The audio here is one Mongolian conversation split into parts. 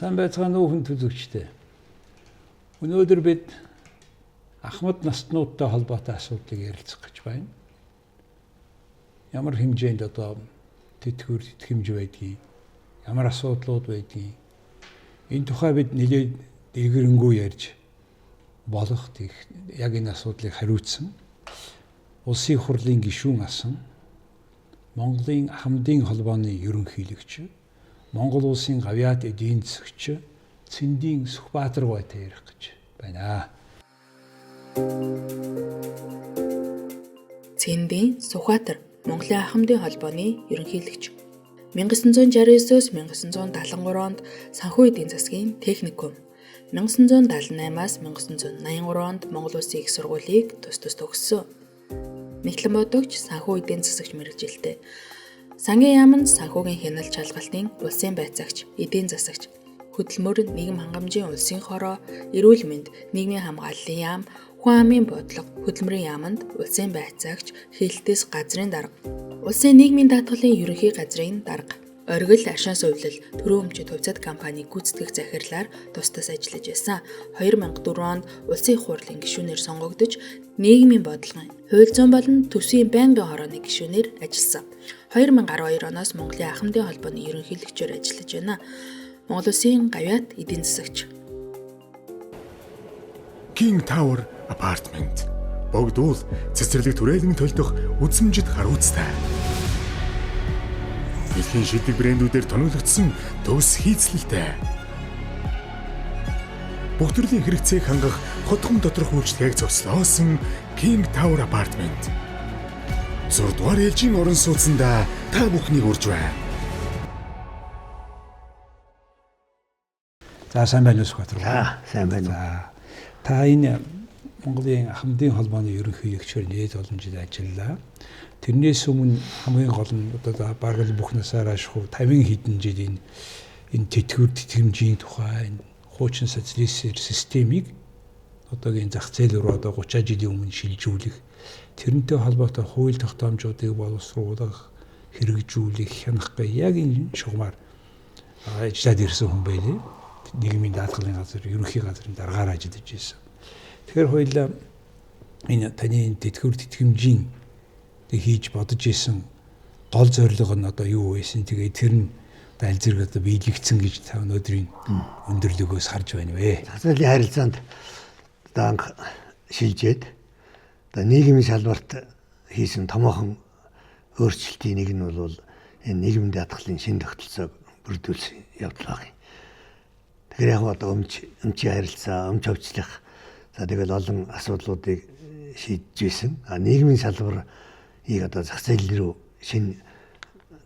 Сайн байцгаана уу хүн үзэгчдээ. Өнөөдөр бид ахмад наснуудтай холбоотой асуудлыг ярилцах гэж байна. Ямар хэмжээнд одоо тэтгэвэр тэтгэмж байдгийг, ямар асуудлууд байдгийг энэ тухай бид нэлээд дэлгэрэнгүй ярьж болох яг энэ асуудлыг хариуцсан Улсын хурлын гишүүн асан Монголын ахмадын холбооны ерөнхийлөгч Монгол улсын гавьяат эдийн засагч Цэндийн Сүхбаатар гуайтай ярих гэж байна. Цэндийн Сүхбаатар Монголын ахмадын холбооны ерөнхийлөгч. 1969-өөс 1973 онд санхүү эдийн засгийн техникум, 1978-аас 1983 онд Монгол Улсын их сургуулийг тус тус төгссөн. Нэгтлэн бодогч, санхүү эдийн засагч мэргэжилтэй. Сангийн яаманд санхүүгийн хяналт шалгалтын улсын байцаагч, эдийн засагч, хөдөлмөр, нийгэм хангамжийн улсын хороо, эрүүл мэнд, нийгмийн хамгааллын яам, хүн амын бодлого, хөдөлмөрийн яаманд улсын байцаагч, хээлтээс газрын дарга, улсын нийгмийн даатгалын ерөнхий газрын дарга, Оргил Аршин сувилал төрийн өмчит хувьцаат компани гүйцэтгэх захирлаар тус тус ажиллаж байсан. 2004 онд Улсын их хурлын гишүүнээр сонгогдож, нийгмийн бодлогын, хууль зүйн болон төсвийн байнгын хорооны гишүүнээр ажилласан. 2012 оноос Монголын ахмадын холбооны ерөнхийлөгчөөр ажиллаж байна. Монгол Улсын гавьяат эдийн засагч. King Tower Apartment. Богдуул цэцэрлэг түрээлэн төлдөх үзэмжит хариуцтай. Дэлхийн шилдэг брэндүүдээр тоноглогдсон төгс хийцлэлтэй. Бүх төрлийн хэрэгцээг хангах хотхон доторх үйлчилгээг зохицлоосон King Tower Apartment. 6 дугаар ээлжийн орон сууцнда та бүхнийг урьж байна. За, сайн байна уу, Сүхбаатар? За, сайн байна уу. За, та энэ Монголын ахмадын холбооны ерөнхийлөгчөөр нээд олон жил ажиллаа. Тэрнээс өмнө хамгийн гол нь одоо бараг л бүх насаараа шахуу 50 хэдэн жил энэ тэтгэвэр тэтгэмжийн тухай энэ хуучин социалист системийг одоогийн зах зээл рүү одоо 30 жилийн өмнө шилжүүлэх, тэрнтэй холбоотой хууль тогтоомжуудыг боловсруулах, хэрэгжүүлэх, хянах гэх яг энэ шугамар ажиллаад ирсэн хүн байлээ. Нийгмийн даатгалын газар, ерөнхий газрын даргаар ажиллаж ирсэн. Тэгэхээр хоёулаа энэ таны тэтгэвэр тэтгэмжийн хийж бодож исэн гол зорилго нь одоо юу байсан? Тэгээ тэр нь аль зэрэг одоо биелэгдсэн гэж та өнөөдрийн өндөрлөгөөс харж байна вэ? Зах зээлийн харилцаанд одоо анх шилжээд одоо нийгмийн салбарт хийсэн томоохон өөрчлөлтийн нэг нь бол энэ нийгмийн даатгалын шинэ тогтолцоог бүрдүүлсэн явдал баг юм. Тэгэхээр яг одоо өмчийн харилцаа, өмч хөвчлөх, за тэгэл олон асуудлуудыг шийдэж байсан. А нийгмийн салбарыг одоо зах зээл рүү шинэ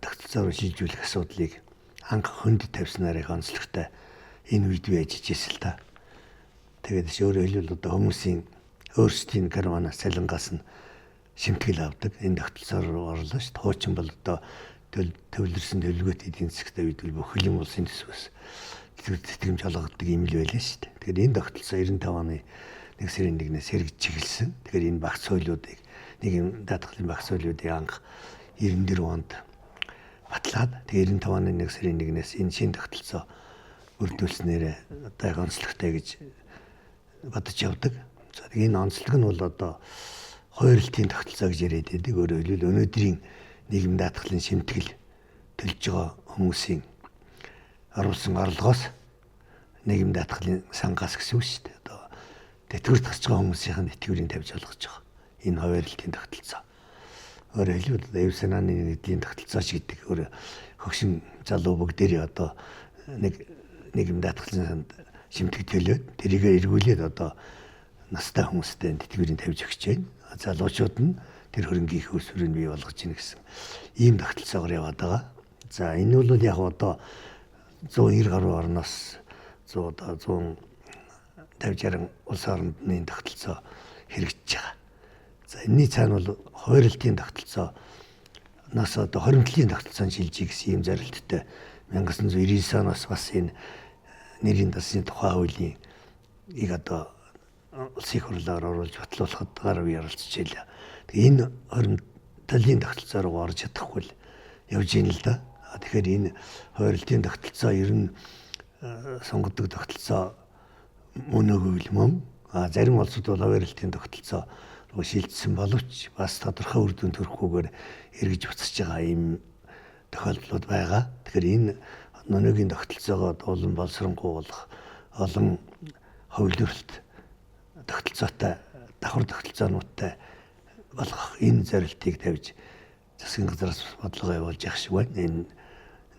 тогтолцоор шилжүүлэх асуудлыг анх хүнд тавьснаар их онцлогтой энэ үед би ажиллаж байсан л та. Тэгээд ч өөрөөр хэлбэл одоо хүмүүсийн өөрсдийн карманаас цалингаас нь шимтгэл авдаг. Энэ тогтолцоор орлоо шүү дээ. Хуучин бол одоо төвлөрсөн төлөвлөгөөт эдийн засгтай үед бол бүх юм улсын төсвөөс тэтгэмж олгодог юм л байлаа шүү дээ. Тэгэхээр энэ тогтолцоо 95 оны 1 сарын 1-ээс хэрэгжиж эхэлсэн. Тэгэхээр энэ багц хуулиудыг нийгэм даатгалын багц хуулиудыг анх 94 онд батлаад тэгээ 95 оны 1 сарын 1-ээс энэ шинэ тогтолцоо бүрдүүлснээр одоо яг онцлогтой гэж бодож явдаг. За, энэ онцлог нь бол одоо хувиралтын тогтолцоо гэж яриад байдаг. Өөрөөр хэлбэл өнөөдрийн нийгэм даатгалын шимтгэл төлж байгаа хүмүүсийн оруулсан орлогоос нийгэм даатгалын сангаас гэсэн үг шүү дээ. Одоо тэтгэврт гарч байгаа хүмүүсийн тэтгэврийг тавьж олгож байгаа. Энэ хувиралтын тогтолцоо. Өөрөөр хэлбэл одоо эв санааны нэгдлийн тогтолцоо ч гэдэг өөр хөгшин залуу бүгдээрээ одоо нэг нийгэм даатгалын санд шимтгэл төлөөд тэрийгэ эргүүлээд одоо настай хүмүүстэй тэтгэврийг тавьж өгч байна. Залуучууд нь тэр хөрөнгийн их усвэрийг бий болгож байна гэсэн ийм тогтолцоогоор яваад байгаа. За, энэ бол яг одоо 190 гаруй орноос 100 одоо 150 60 улс орны тогтолцоо хэрэгжиж байгаа. За, энэний цаана бол хувиралтын тогтолцоо нас одоо хоримтлын тогтолцоонд шилжиж гэсэн ийм зорилттой 1999 оноос бас энэ нэрийн дасны тухай хуулийн ийг одоо улсын их хурлаар оруулж батлуулахад гар үе оролцож байлаа. Тэгээ энэ хоримтлын тогтолцоо руу орж чадахгүй л явж ийн л да. Тэгэхээр энэ хувиралтын тогтолцоо ер нь сонгодог тогтолцоо мөн өгвөл мөн. А зарим улсууд бол хуваарлтын тогтолцоо руу шилжсэн боловч бас тодорхой үр дүн төрөхгүйгээр эргэж буцаж байгаа ийм тохиолдлууд байгаа. Тэгэхээр энэ өнөөгийн тогтолцоогоо улам боловсронгуй болох, олон хувилбарт тогтолцоотой, давхар тогтолцоонуудтай болгох энэ зорилтыг тавьж засгийн газраас бодлого явуулж явах шиг байна.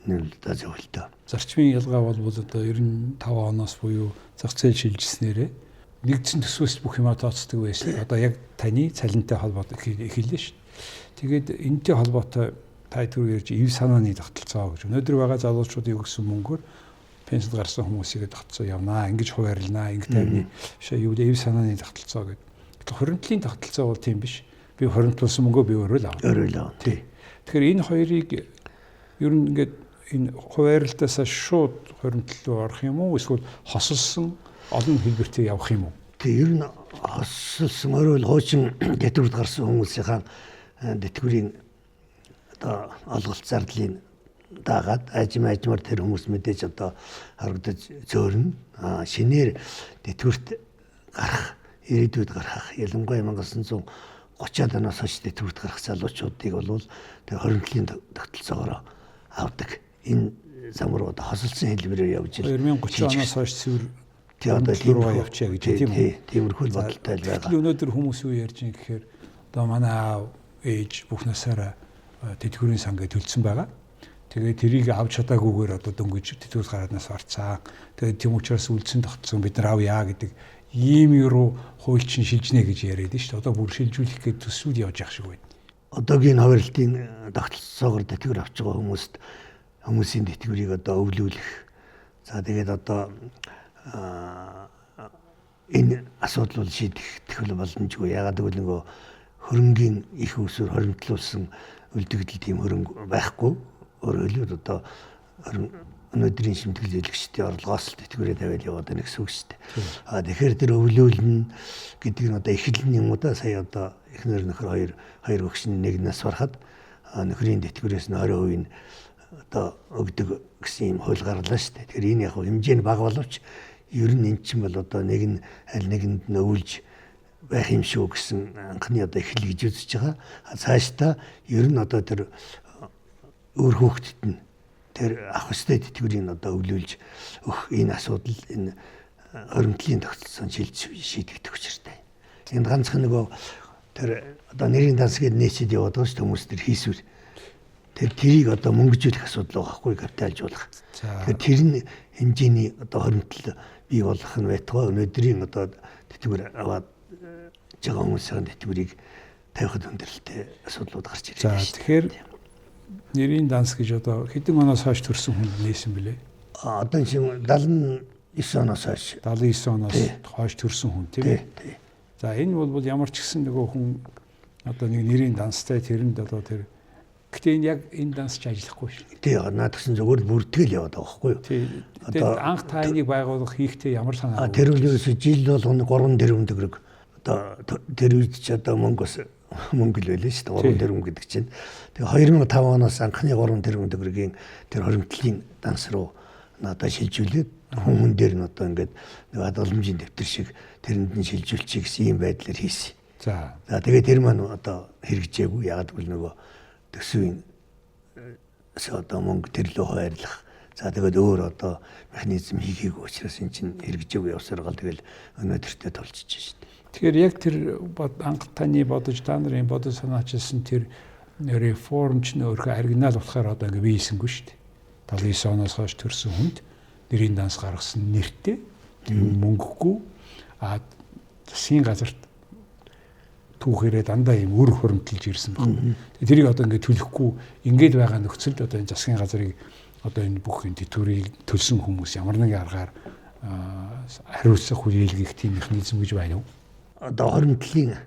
Энэ нь одоо зөвлөлтөө. Зарчмын ялгаа бол одоо 95 оноос буюу зах зээл шилжснээрээ нэгдсэн төсвөөс бүх юмаа тооцдог байсныг одоо яг таны цалинтай холбоотой эхэллээ шүү дээ. Тэгээд энэтэй холбоотой та түр ярьж ив санааны тогтолцоо гэж. Өнөөдөр байгаа залуучуудын өгсөн мөнгөөр пенсэнд гарсан хүмүүсийг тогтолцоо явнаа, ингэж хуваарлнаа, ингэ тайвны биш юу ив санааны тогтолцоо гэдэг. Гэтэл хуримтлалын тогтолцоо бол тийм биш. Би хуримтлуулсан мөнгөө би өөрөө л авна. Өөрөө л авна. Тий. Тэгэхээр энэ хоёрыг ер нь ингээд энэ хуваарлтаасаа шууд хуримтлал руу орох юм уу эсвэл хосолсон олон хэлбэртэй явах юм уу? Тий, ер нь хосолсон өөрөө л хуучин тэтгэврт гарсан хүмүүсийнхаа тэтгэврийн одоо олголт зардлын дагаад ажим ажмаар тэр хүмүүс мэдээж одоо харагдаж зөөрнө. Шинээр тэтгэврт гарах, ирээдүйд гарах ялангуяа 1930-аад оноос хойш тэтгэврт гарах залуучуудыг бол тэр хоримтлалын тогтолцоогоор авдаг. Энэ зам руу одоо хосолсон хэлбэрээр явж 2030 оноос хойш цэвэр тий одоо руу явчихъя гэж тийм үү? Тиймэрхүү бодолтой л байгаа. Гэтэл өнөөдөр хүмүүс юу ярьж байгаа гэхээр одоо манай аав ээж бүх насаараа тэтгэврийн сангаа төлсөн байгаа. Тэгээд тэрийг авч чадаагүйгээр одоо дөнгөж тэтгэврт гарааднаас орцсон. Тэгээд тийм учраас үлдсэн тогтсон бид нар авъя гэдэг ийм юу хууль чинь шилжнэ гэж яриад нь шүү дээ. Одоо бүр шилжүүлэх гээд төсвүүд явж явах шиг байна. Одоогийн хуваарлтын тогтолцоогоор тэтгэвэр авч байгаа хүмүүст хүмүүсийн тэтгэврийг одоо өвлүүлэх. За тэгээд одоо энэ асуудал бол шийдэх боломжгүй. Яагаад гэвэл нөгөө хөрөнгийн их усүр хоримтлуулсан үлдэгдэл тийм хөрөнгө байхгүй. Өөрөөр хэлбэл одоо өнөөдрийн шимтгэл зөвлөгчдийн орлогоос л тэтгэврээ тавиал яваад байна гэсэн үг шүү дээ. А тэгэхээр тэр өвлүүлнэ гэдэг нь одоо эхлэн юм уу да. Сая одоо эхнэр нөхөр хоёр өгшин нэг нас барахад нөхрийн тэтгэврээс нь 20% нь одоо өгдөг гэсэн юм хууль гарлаа шүү дээ. Тэгэхээр энэ яг хэмжээ нь бага боловч ер нь эн чинь бол одоо нэг нь аль нэгэнд нь өвлж байх юм шүү гэсэн анхны одоо эхлэл гэж үзэж байгаа. Цаашдаа ер нь одоо тэр өөр хүүхдэд нь тэр авах ёстой тэтгэврийг одоо өвлүүлж өгөх энэ асуудал энэ хоримтлалын тогтолцоонд шилж шийдэгдэх учиртай. Энд ганцхан нөгөө тэр одоо нэрийн данс гээд нээчэд яваад байгаа шүү дээ хүмүүс тэр хийсвэр. Тэр тэрийг одоо мөнгөжүүлэх асуудал байгаа хгүй капиталжуулах. Тэгэхээр тэр нь хэмжээний одоо хоримтлал бий болох нь байтугай өнөөдрийн одоо тэтгэвэр аваад байгаа хүмүүсийн тэтгэврийг тавихад хүндрэлтэй асуудлууд гарч ирж байна. За тэгэхээр нэрийн данс гэж одоо хэдэн оноос хойш төрсэн хүн нээсэн бэлээ? Одоо чинь 79 оноос хойш. 79 оноос хойш төрсэн хүн тийм ээ. За энэ бол ямар ч гэсэн нөгөө хүн одоо нэг нэрийн данстай тэрэнд одоо тэр гэтээ энэ яг энэ данс ч ажиллахгүй шүү. Тий, наад гэсэн зүгээр л бүртгэл яваад байгаа байхгүй юу? Тий. Одоо анх та энийг байгуулах хийхдээ ямар санаа? Тэр үеэс жил болгоно 3 тэрбум төгрөг одоо тэр үед ч одоо мөнгө бас мөнгө л байлаа шүү дээ. 3 тэрбум гэдэг чинь. Тэгээ 2005 оноос анхны 3 тэрбум төгрөгийн тэр хоримтлалын данс руу надад шилжүүлээд хүн хүн дээр нь одоо ингээд нэг хадгаламжийн дэвтэр шиг тэрэнд нь шилжүүлчихье гэсэн ийм байдлаар хийсэн. За. За тэгээ тэр маань одоо хэрэгжээгүй. Ягаад гэвэл нөгөө төсвийн одоо мөнгө тэр лөө хуваарлах. За тэгээд өөр одоо механизм хийгээгүй учраас эн чинь хэрэгжээгүй явсаар гал тэгэл өнөөдөртөө тулчиж шүү дээ. Тэгэхээр яг тэр анх таны бодож та нарын бодож санаачилсан тэр реформ ч нөөрхөө оригинал болохоор одоо ингээ биелсэнгүй шүү дээ. 79 оноос хойш төрсэн хүнд нэрийн данс гаргасан нэртэй мөнгөгүй а засгийн газарт түүхээрээ дандаа юм үр хуримтлж ирсэн байна. Тэрийг одоо ингээ төлөхгүй ингээд байгаа нөхцөлд одоо энэ засгийн газрыг одоо энэ бүх энэ тэтгэврийг төлсөн хүмүүс ямар нэгэн аргаар хариуцлага хүлээлгэх тийм механизм гэж байна уу? Одоо хоримтлалын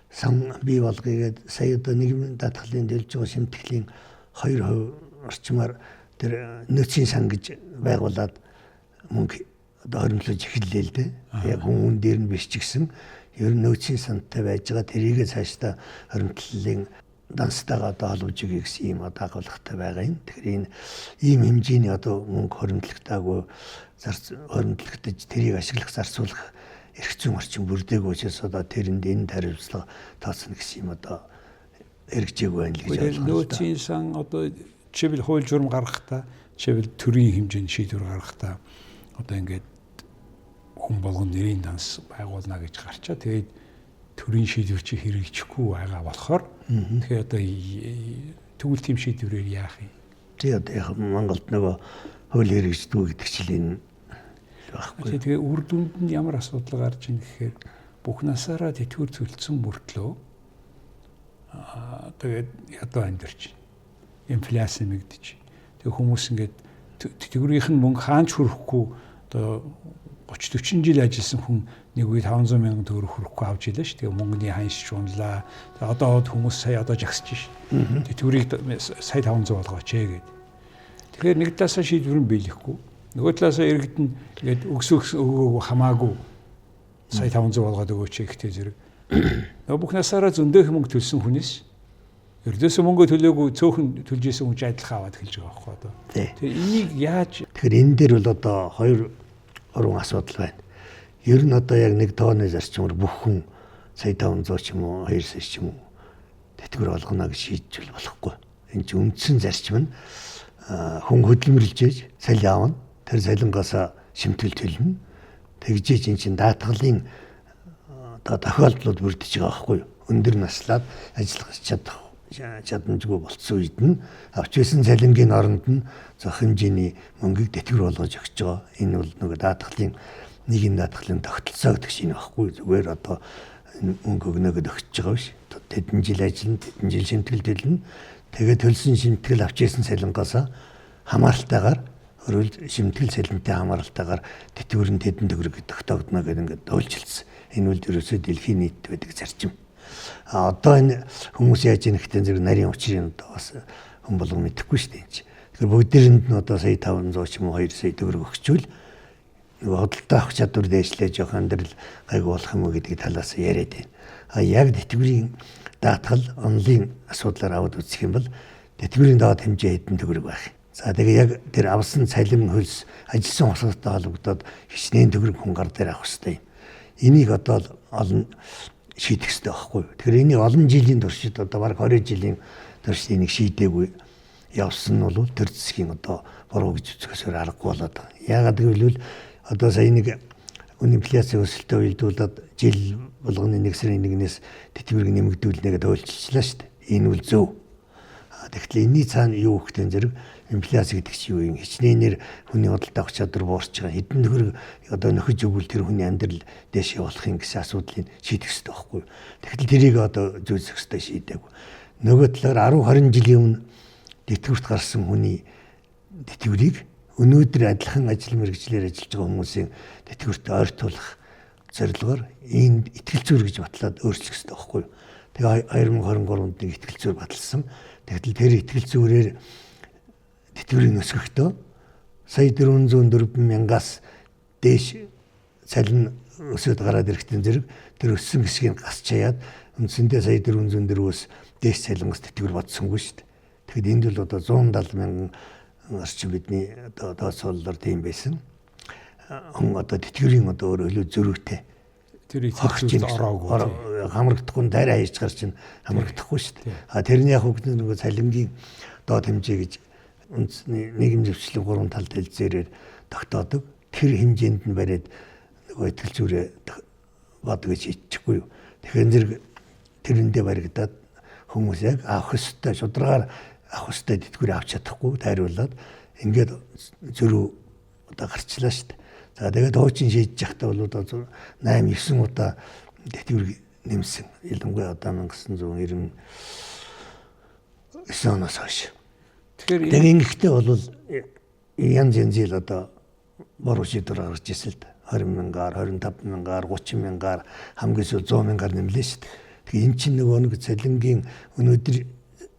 сан бий болгоё гээд сая одоо нийгмийн даатгалын төлж байгаа шимтгэлийн 2% орчмаар тэр нөөцийн сан гэж байгуулад мөнгө одоо хоримтлуулж эхэллээ л дээ. Яг хүн хүн дээр нь биш ч гэсэн ер нь нөөцийн сантай байж байгаа тэрийгээ цаашдаа хоримтлалын данстайгаа одоо холбож өгье гэсэн ийм одоо агуулгатай байгаа юм. Тэгэхээр энэ ийм хэмжээний одоо мөнгө хоримтлагдаагүй хоримтлагдаж тэрийг ашиглах зарцуулах эрх зүйн орчин бүрдээгүй учраас одоо тэрэнд энэ хариуцлага тооцно гэсэн юм одоо хэрэгжээгүй байна л гэж ойлгож байна. Нөөцийн сан одоо жишээлбэл хууль журам гаргахдаа, жишээлбэл төрийн хэмжээний шийдвэр гаргахдаа одоо ингээд хүн болгон нэрийн данс байгуулна гэж гарчаа. Тэгээд төрийн шийдвэр чи хэрэгжихгүй байгаа болохоор тэгэхээр одоо тэгвэл тийм шийдвэрээр яах юм? Тий, одоо яг Монголд нөгөө хууль хэрэгждэггүй гэдэг чинь энэ байхгүй. Тэгээ үр дүнд нь ямар асуудал гарч ийн гэхээр бүх насаараа тэтгэвэр төлсөн мөртлөө тэгээд ядуу амьдарч инфляц нэмэгдэж. Тэгээ хүмүүс ингээд тэтгэврийнх нь мөнгө хаанч хүрэхгүй одоо 30 40 жил ажилласан хүн нэг үе 500 мянган төгрөг хүрэхгүй авч илээ ш. Тэгээ мөнгөний ханш унлаа. Тэгээ одоо хүмүүс сая одоо жагсаж ш. Тэтгэврийг сая 500 болгооч ээ гэд. Тэгэхээр нэг талаасаа шийдвэр нь биелэхгүй. Нөгөө талаасаа иргэд нь ингээд өгсөх өгөөгүй хамаагүй сая 500 болгоод өгөөч ихтэй зэрэг. Нөгөө бүх насаараа зөндөөх мөнгө төлсөн хүнээс ердөөсөө мөнгө төлөөгүй цөөхөн төлж исэн хүн ч адилхан аваад эхэлж байгаа байхгүй одоо. Тэгэхээр энийг яаж Тэгэхээр энэ дээр бол одоо 2 3 асуудал байна. Ер нь одоо яг нэг тооны зарчмаар бүх хүн сая 500 ч юм уу 2 сая ч юм уу тэтгэвэр олгоно гэж шийдвэл болохгүй. Энэ чинь үндсэн зарчим нь хүн хөдөлмөрлөж цалин авна. Тэр цалингаасаа шимтгэл төлнө. Тэгжээж эн чинь даатгалын одоо тохиолдлууд бүрдэж байгаа байхгүй юу? Өндөр наслаад ажиллах чадах чадамжгүй болцсон үед нь авч ирсэн цалингийн оронд нь зох хэмжээний мөнгийг тэтгэвэр болгож өгч байгаа. Энэ бол нөгөө даатгалын нийгэм даатгалын тогтолцоо гэдэг чинь байхгүй. Зүгээр одоо мөнгө өгнө гэдээ өгч байгаа биш. Тэдэн жил ажиллана, тэдэн жил шимтгэл төлнө. Тэгээд төлсөн шимтгэл авч ирсэн цалингаасаа хамааралтайгаар өөрөөр шимтгэл цалинтай хамааралтайгаар тэтгэвэр нь тэдэн төгрөг тогтоогдно гэдэг ингээд хуульчилсан. Энэ бол ерөөсөө дэлхийн нийтэд байдаг зарчим. А одоо энэ хүмүүс яаж ийм ихтэй зэрэг нарийн учрын одоо бас хүн болгон мэдэхгүй шүү дээ энэ чинь. Тэгэхээр бүгдээрэнд нь одоо сая 500 ч юм уу 2 сая төгрөг өгчвөл нөгөө худалдаа авах чадвар дээшлээ жоох амьдрал гайгүй болох юм уу гэдэг талаас яриад байна. А яг тэтгэврийн даатгал онлын асуудлаар аваад үзэх юм бол тэтгэврийн доод хэмжээ хэдэн төгрөг байх юм. За тэгээ яг тэр авсан цалин хөлс ажилласан хугацаатай холбогдоод хичнээн төгрөг хүн гар дээр авах хэрэгтэй юм. Энийг одоо олон шийдэх хэрэгтэй байхгүй юу. Тэгэхээр энийг олон жилийн туршид одоо бараг 20 жилийн туршид энийг шийдээгүй явсан нь бол төр зэсгийн одоо буруу гэж үзэхээс аргагүй болоод байгаа. Яагаад гэвэл одоо сая нэг инфляцийн өсөлтөд уялдуулаад жил болгоны 1 сарын 1-ээс тэтгэврийг нэмэгдүүлнэ гэдээ хуульчилчлаа шүү дээ. Энэ үл зөв. Тэгэхээр энэний цаана юу өгөхтэй зэрэг инфляц гэдэг чинь юу юм? Хичнээнээр хүний худалдаа авах чадвар буурч байгаа. Хэдэн төгрөг одоо нөхөж өгвөл тэр хүний амьдрал дээш явуулах юм гэсэн асуудлыг шийдэх хэрэгтэй байхгүй юу? Тэгэхээр тэрийг одоо зүйцэх хэрэгтэй шийдээгүй. Нөгөө талаар 10 20 жилийн өмнө тэтгэврт гарсан хүний тэтгэврийг өнөөдөр адилхан ажил мэргэжлээр ажиллаж байгаа хүмүүсийн тэтгэврт ойртуулах зорилгоор энэ итгэл зүйр гэж батлаад өөрчлөх хэрэгтэй байхгүй юу? Тэгээ 2023 онд нэг итгэл зүйр баталсан. Тэгтэл тэр итгэл зүйрээр тэтгэврийг өсгөхдөө сая 404 мянгаас дээш цалин өсөд гараад ирэхтэн зэрэг тэр өссөн хэсгийг гасч чаяад үндсэндээ сая 404-өөс дээш цалингаас тэтгэвэр бодсонгүй шүү дээ. Тэгэхэд энд бол одоо 170 мянган орчим бидний одоо тооцоололоор тийм байсан. Хүн одоо тэтгэврийн одоо өөр илүү зөрүүтэй. Тэр итгэл ороогүй. Хамрагдахгүй дайраа хийж гарч чинь хамрагдахгүй шүү дээ. А тэрний яг хөгнө нөгөө цалингийн доод хэмжээ гэж үндэсний нийгэм зэвчлэг гурван талд хэлзээрээр тогтоодог. Тэр хэмжээнд нь бариад нөгөө итгэл зүрээ бод гэж хийчихгүй юу. Тэгэхээр зэрэг тэрэндээ баригдаад хүмүүс яг авах ёстой шударгаар авах ёстой тэтгэврийг авч чадахгүй тайруулаад ингээд зөрүү одоо гарчлаа шүү дээ. За тэгээд хуучин шийдэж явахдаа бол одоо 8 9 удаа тэтгэврийг нэмсэн. Ялангуяа одоо 1999 оноос хойш. Тэгэхээр тэгээд ингэхдээ бол янз янзын л одоо буруу шийдвэр гаргаж ирсэн л да. 20 мянгаар, 25 мянгаар, 30 мянгаар хамгийн сүүл 100 мянгаар нэмлээ шүү дээ. Тэгэхээр эн чинь нөгөө нэг цалингийн өнөөдөр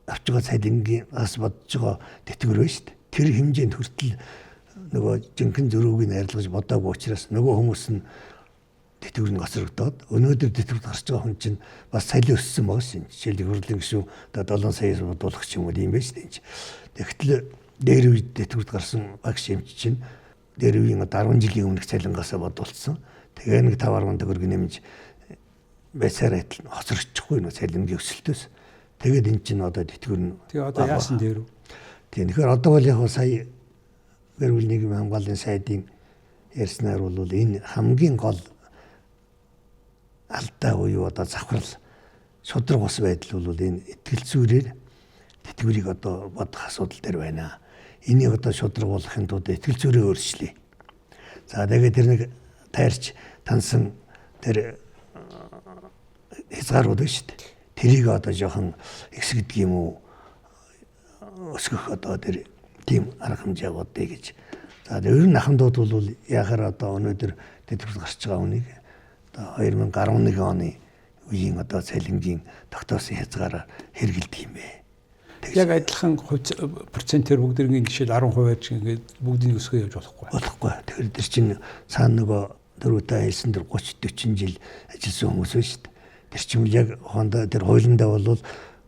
авч байгаа цалингийн бас бодож байгаа тэтгэвэр байна шүү дээ. Тэр хэмжээнд хүртэл нөгөө жинхэнэ зөрүүг нь арилгаж бодоогүй учраас нөгөө хүмүүс нь тэтгэвэр нь гоцрогдоод өнөөдөр тэтгэврт гарч байгаа хүн чинь бас цалин өссөн байгаа шин. Жишээл их хурлын гишүүн одоо 7 сая бодуулах ч юм уу юм байна шүү дээ. Тэгтэл дээр үед тэтгэврт гарсан багш эмч чинь дээр үеийн одоо 10 жилийн өмнөх цалингаасаа бодуулсан. Тэгээ нэг 5.1 төгрөг нэмж байсаар адил хоцрогдчихгүй нөө цалингийн өсөлтөөс. Тэгээд эн чинь одоо тэтгэвэр нь Тэгээ одоо яасан дээр үү? Тийм. Тэгэхээр одоо бол яг сая гэр бүл нийгмийн хамгааллын сайдын ярьснаар бол энэ хамгийн гол алдаа буюу одоо завхрал шударга ус байдал бол энэ итгэл зүйрээр тэтгэврийг одоо бодох асуудал дээр байна. Энийг одоо шударга болгохын тулд итгэл зүйрээ өөрчлөе. За тэгээд тэр нэг тайрч тансан тэр хязгаарууд байна шүү дээ. Тэрийг одоо жоохон ихсгдэг юм уу өсгөх одоо тэр тийм арга хэмжээ бодъё гэж. За ер нь ахмадууд бол яхаар одоо өнөөдөр тэтгэврт гарч байгаа үнийг одоо 2011 оны үеийн одоо цалингийн тогтоосон хязгаараар хэрэгэлдэг юм бэ. Яг адилхан процентээр бүгдэрийн жишээл 10% ч ингээд бүгдийг өсгөө явж болохгүй. Болохгүй. Тэгэхээр тэр чинь цаана нөгөө дөрөвтэй хэлсэн тэр 30 40 жил ажилласан хүмүүс байна шүү дээ. Тэр чинь яг ухаандаа тэр хуулиндаа бол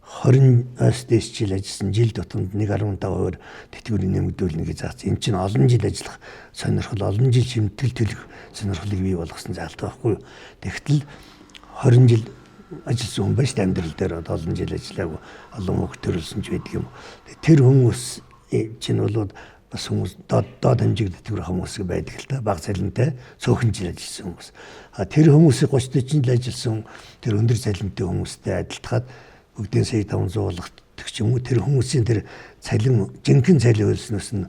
20-оос дээш жил ажилласан жил тутамд 1.5% тэтгэврийн нэмэгдүүлнэ гэж заасан. Энэ чинь олон жил ажиллах сонирхол, олон жил шимтгэл төлөх сонирхлыг бий болгосон заалт байхгүй юу. Тэгтэл 20 жил ажилласан хүн байж амьдрал дээр одоо олон жил ажиллаагүй олон хүүхд төрөлсөн ч байдаг юм. Тэр хүмүүс чинь бол бас хүмүүс доод хэмжээний тэтгэвэр хүмүүс байдаг л та, бага цалинтай цөөхөн жил ажилласан хүмүүс. А тэр хүмүүсийг 30 40 жил ажилласан тэр өндөр цалинтай хүмүүстэй адилтгаад бүгдийн сая 500 болгодог ч юм уу, тэр хүмүүсийн тэр цалин жинхэнэ цалин хөлснөөс нь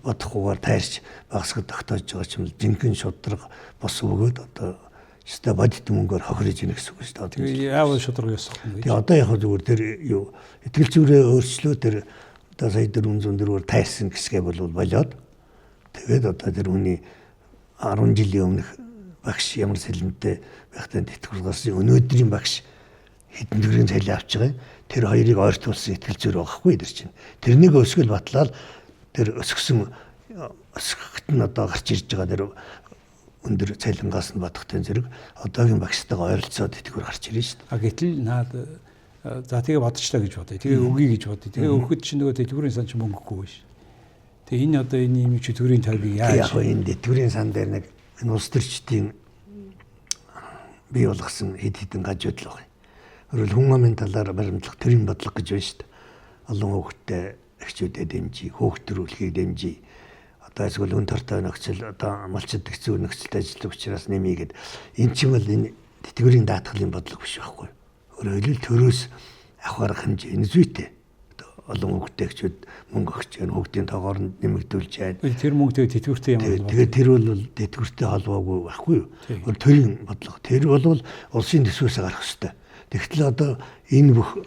бодохгүйгээр тайрч багасгад тогтоож байгаа ч юм л жинхэнэ шударга бос өгөөд одоо өстой бодит мөнгөөр хохирож ийнэ гэсэн үг шүү дээ. Тэгээ яавал шударга ёсох юм гэж. Тэгээ одоо яг зүгээр тэр юу итгэл зүйрээ өөрчлөө тэр одоо сая 404-ээр тайрсан хэсгээ бол болоод тэгээд одоо тэр хүний 10 жилийн өмнөх багш ямар цалинтай байхтай тэтгэвэр гарсан өнөөдрийн багш хэдэн төгрөгийн цалин авч байгаа юм. Тэр хоёрыг ойртуулсан итгэл зүйр байгаа хгүй тэр чинь. Тэрнийг өсгөл батлаад тэр өсгсөн өсгөхт нь одоо гарч ирж байгаа тэр өндөр цалингаас нь бодохтой зэрэг одоогийн багштайгаа ойролцоод тэтгэвэр гарч ирнэ шүү дээ. А гэтэл наад за тэгээ бодчихлаа гэж бодъё. Тэгээ өгье гэж бодъё. Тэгээ өгөхөд чинь нөгөө тэтгэврийн сан чинь мөнгөгүй биш. Тэгээ энэ одоо энэ юм чи төрийн тойргийг яаж яг энэ тэтгэврийн сан дээр нэг энэ улс төрчдийн бий болгосон хэд хэдэн гажууд л байна. Өөрөлд хүн амын талаар баримтлах төрийн бодлого гэж байна шүү дээ. Олон хүүхэдтэй эгчүүдэд дэмжиж, хүүхд төрүүлэхийг дэмжиж. Одоо эсвэл үн тортой нөхцөл одоо малчид хэцүү нөхцөлд ажиллах учраас нэмийгээд энэ чинь бол энэ тэтгэврийн даатгалын бодлого биш байхгүй. Өөрөөр хэлбэл төрөөс авах арга хэмжээ энэ зүйтэй. Олон хүүхэдтэй эгчүүд мөнгө өгч байна, хүүхдийн тоогоор нэмэгдүүлж байна. Тэр мөнгө тэгээ тэтгэвртэй ямар холбоотой? Тэгээд тэр бол тэтгэвртэй холбоогүй байхгүй юу? Өөр төрийн бодлого. Тэр бол улсын төсвөөс гарах ёстой. Тэгтэл одоо энэ бүх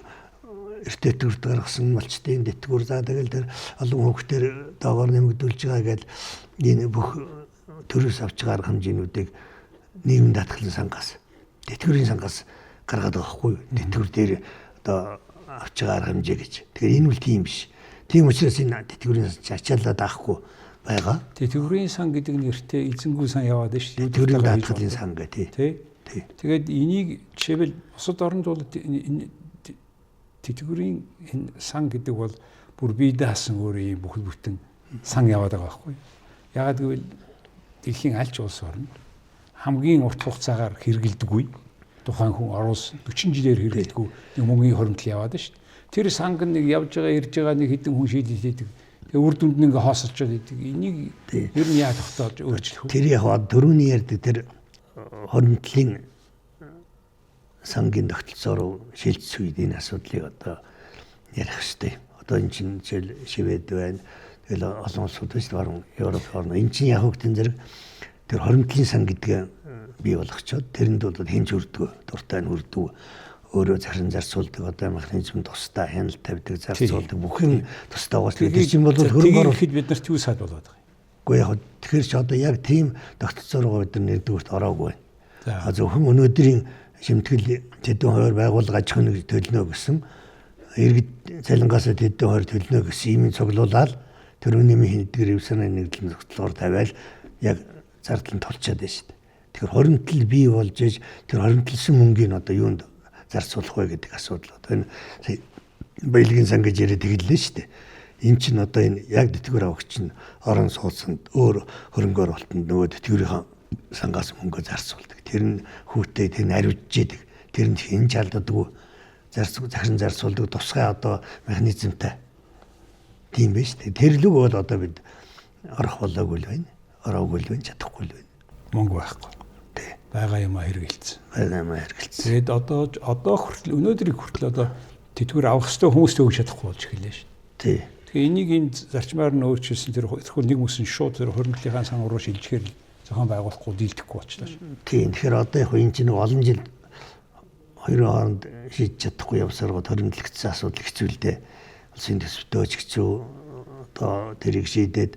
эрт тэтгэврт гаргасан малчдын тэтгэвэр за тэгэл тэр олон хүүхдээр доогоор нэмэгдүүлж байгаа гэдэл энэ бүх төрөөс авч байгаа арга хэмжээнүүдийг нийгмийн даатгалын сангаас тэтгэврийн сангаас гаргаад байгаа байхгүй юу? Тэтгэвэр дээр одоо авч байгаа арга хэмжээ гэж. Тэгэхээр энэ бол тийм биш. Тийм учраас энэ тэтгэврийн сан ачаалаад авахгүй байгаа. Тэтгэврийн сан гэдэг нэртэй эзэнгүү сан яваад байна шүү дээ. Тэтгэврийн даатгалын сан гэх тий. Тэгээд энийг жишээлбэл бусад оронд бол тэтгэврийн энэ сан гэдэг бол бүр бие даасан өөр юм бүхэл бүтэн сан яваад байгаа байхгүй. Ягаад гэвэл дэлхийн аль ч улс оронд хамгийн урт хугацаагаар хэрэгэлдэггүй тухайн хүн оруулсан 40 жилээр хэрэгэлдэггүй нэг мөнгөний хоримтл яваад шүү дээ. Тэр санг нэг явж байгаа ирж байгаа нэг хэдэн хүн шийдэл хийдэг. Тэгээ үр дүнд нь ингээ хоосолцоод идэг. Энийг ер нь яа тогтоож өөрчлөх вэ? Тэр яг дөрөвний ярьдаг тэр хоримтлын сангийн тогтолцоо руу шилжих үед энэ асуудлыг одоо ярих хэрэгтэй. Одоо энэ чинь жишээл Швед байна. Тэгэл олон улсууд байна шүү дээ. Баруун Европ орно. Энэ чинь яг хөгтөн зэрэг тэр хоримтлын сан гэдгээ бий болгочоод тэрэнд бол хинч хүрдгөө, дуртай нь хүрдгөө, өөрөө зарим зарцуулдаг, одоо механизм тусдаа хяналт тавьдаг, зарцуулдаг бүх юм тусдаа байгаа. Тэр чинь бол хөрөнгө оруулахад бид нарт юу сад болоод байгаа юм? Үгүй яг тэгэхээр ч одоо яг тийм тогтолцоо руу бид нар нэгдүгüрт ороогүй байна. Зөвхөн өнөөдрийн шимтгэл тэдэн хувиар байгууллага аж ахуйн төлнө гэсэн иргэд цалингаас тэдэн хувиар төлнө гэсэн ийм цуглуулаад тэр үнэмийн хэдгээр 9 сарын 1-ний тогтолцоогоор тавиал яг зардал нь тулчаад байна шүү дээ. Тэгэхээр хоримтлал бий болж иж тэр хоримтлсан мөнгийг одоо юунд зарцуулах вэ гэдэг асуудал. Одоо энэ баялагын сан гэж яриад тэгэлээ шүү дээ. Энэ чинь одоо энэ яг тэтгэвэр авагч нь орон сууцнд өөр хөрөнгө оруулалтанд нөгөө тэтгэврийн сангаас мөнгө зарцуулдаг. Тэр нь хүүтэй, тэр нь ариутж идэг. Тэр нь хэн ч алддаггүй захиран зарцуулдаг тусгай одоо механизмтай. Тийм байж шүү дээ. Тэр лүг бол одоо бид орох болоогүй л байна. Ороогүй л байна, чадахгүй л байна. Мөнгө байхгүй. Тий. Байгаа юм хэрэгэлцсэн. Байгаа юм хэрэгэлцсэн. Тэгээд одоо хүртэл өнөөдрийг хүртэл одоо тэтгэвэр авах ёстой хүмүүст өгч чадахгүй болж эхэллээ шүү. Тий. Тэгэхээр энийг энэ зарчмаар нь өөрчилсөн тэр тэрхүү нэг мөсөн шууд тэр хоримтлынхаа сан руу шилжихээр зохион байгуулахгүй дийлдэхгүй болчихлоо шүү. Тийм. Тэгэхээр одоо яг энэ чинь олон жил хоёрын хооронд шийдэж чадахгүй явсаргууд хоримтлагдсан асуудал хэцүү л дээ. Улсын төсөвтөө ч хэцүү, одоо тэрийг шийдээд